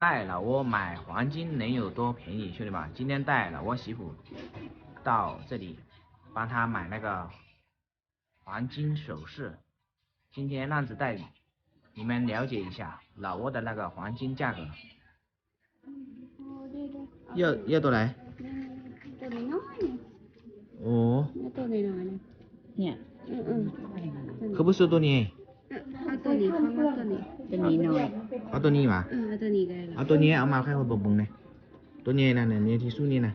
带老挝买黄金能有多便宜，兄弟们？今天带老挝媳妇到这里，帮她买那个黄金首饰。今天浪子带你们了解一下老挝的那个黄金价格。 ເອີ ເອີ ໂຕໃດ? ໂຕນ້ອຍໆ ໂອ້ ໂຕນ້ອຍໆ ນີ້ ເອີໆ ຄືບໍ່ຊື້ໂຕໃຫຍ່? ເອີ ເອົາໂຕນີ້ ເຂົາມັກໂຕນີ້ ໂຕນີ້ນ້ອຍ ເອົາໂຕນີ້ຫວາ? ເອີ ເອົາໂຕນີ້ກໍໄດ້ລະ ເອົາໂຕໃຫຍ່ ເອົາມາໃຫ້ຂ້ອຍເບິ່ງແດ່ ໂຕໃຫຍ່ນັ້ນນະ ໃຫຍ່ທີ່ສຸດນີ້ນະ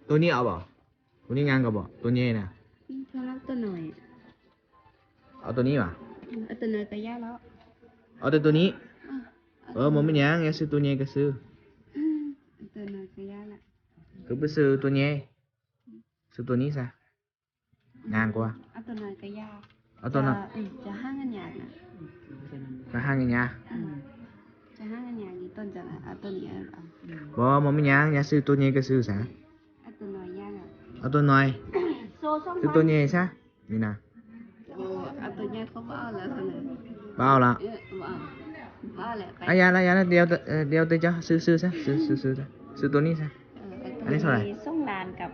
ໂຕນີ້ເອົາບໍ່? ໂຕນີ້ງາມກວ່າບໍ່? ໂຕໃຫຍ່ນະ ອືມ ເຂົາມັກໂຕນ້ອຍ ເອົາໂຕນີ້ຫວາ? ອືມ ເອົາໂຕນ້ອຍກໍຢ່າແລ້ວ ເອົາແຕ່ໂຕນີ້ ເອີ ບໍ່ເປັນຫຍັງ ຢາກຊື້ໂຕໃຫຍ່ກໍຊື້ ອືມ ເອົາໂຕນ້ອຍກໍຢ່າລະ ຄືບໍ່ຊື້ໂຕໃຫຍ່ ຊື້ໂຕນີ້ຊະ ງາມກວ່າ ເອົາໂຕນ້ອຍກໍຢ່າ ເອົາໂຕນ້ອຍ ຈະ ເອີ ຈະຫາເງິນຍາກນະ ຈະຫາເງິນຍາກ ອືມ ຈະຫາເງິນຍາກນີ້ ຕົ້ນຈະ ເອົາໂຕນີ້ ເອົາ ບໍ່ ບໍ່ມີຫຍັງ ຢາກຊື້ໂຕໃຫຍ່ກໍຊື້ຊະ ເອົາໂຕນ້ອຍຢ່າລະ ເອົາໂຕນ້ອຍ ຊື້ໂຕໃຫຍ່ຊະ ນີ້ນະ ໂອ້ ເອົາໂຕໃຫຍ່ກໍບໍ່ເອົາແລ້ວຊັ້ນນະ ບໍ່ເອົາລະ ເອີ ບໍ່ເອົາ ບໍ່ເອົາແລ້ວ ໄປ ອາ ຢ່າລະ ຢ່າລະ ດຽວ ເອີ ດຽວແຕ່ເຈົ້າ ຊື້ ຊື້ຊະ ຊື້ ຊື້ ຊື້ ຊື້ໂຕນີ້ຊະ ເອີ ອັນນີ້ເທົ່າໃດ? ສອງລ້ານກັບ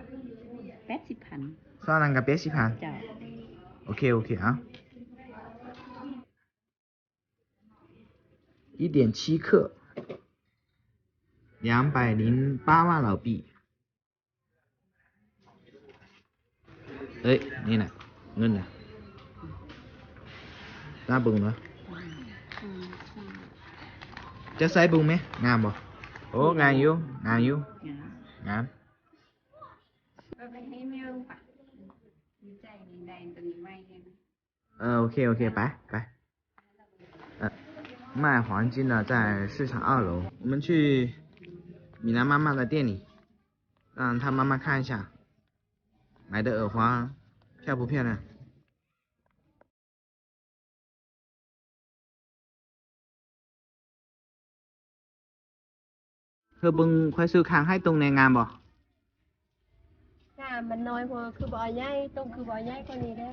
ແປດສິບພັນ ສອງລ້ານກັບແປດສິບພັນ ເຈົ້າ ໂອເຄ ໂອເຄ ເອົາ 一点七克 两百零八万老币 ເອີຍ ນີ້ນະ ເງິນນະ ຕາເບິ່ງເນາະ ຈະໃສ່ເບິ່ງແມ ງາມບໍ່? ໂອ້ ງາມຢູ່ ງາມຢູ່ ງາມ ງາມ ເອົາໄປໃຫ້ແມວປະ ດີໃຈນີ້ໄດ້ໂຕນີ້ໃໝ່ແຮງ ເອີ ໂອເຄ ໂອເຄ ໄປ ໄປ ເອີ 买黄金的在市场二楼 我们去米娜妈妈的店里 让她妈妈看一下买的耳环漂不漂亮 ເຮີ ເບິ່ງ ຂ້ອຍຊື້ຂ້າງໃຫ້ຕົງແນ່ ງາມບໍ່? ງາມ ມັນນ້ອຍໂພດ ຄືບໍ່ເອົາໃຫຍ່ ຕົງຄືບໍ່ເອົາໃຫຍ່ກວ່ານີ້ເດ້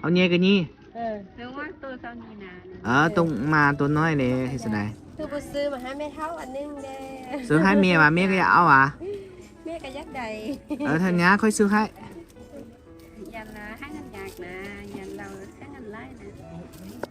ເອົາໃຫຍ່ກວ່ານີ້ ເອີ ເອີ ຕົງມາຕົວນ້ອຍເດ້ ເຮັດຈັ່ງໃດ ຄືບໍ່ຊື້ມາໃຫ້ແມ່ເຖົ້າອັນໜຶ່ງເດ້ ຊື້ໃຫ້ແມ່ຫວາ ແມ່ກໍຢາກເອົາຫວາ ແມ່ກໍຢາກໄດ້ ເອີ ຖ້າຍາກຂ້ອຍຊື້ໃຫ້ ຢ້ານລາວໃຫ້ເງິນຍາກນະ ຢ້ານລາວໃຊ້ເງິນຫຼາຍນະ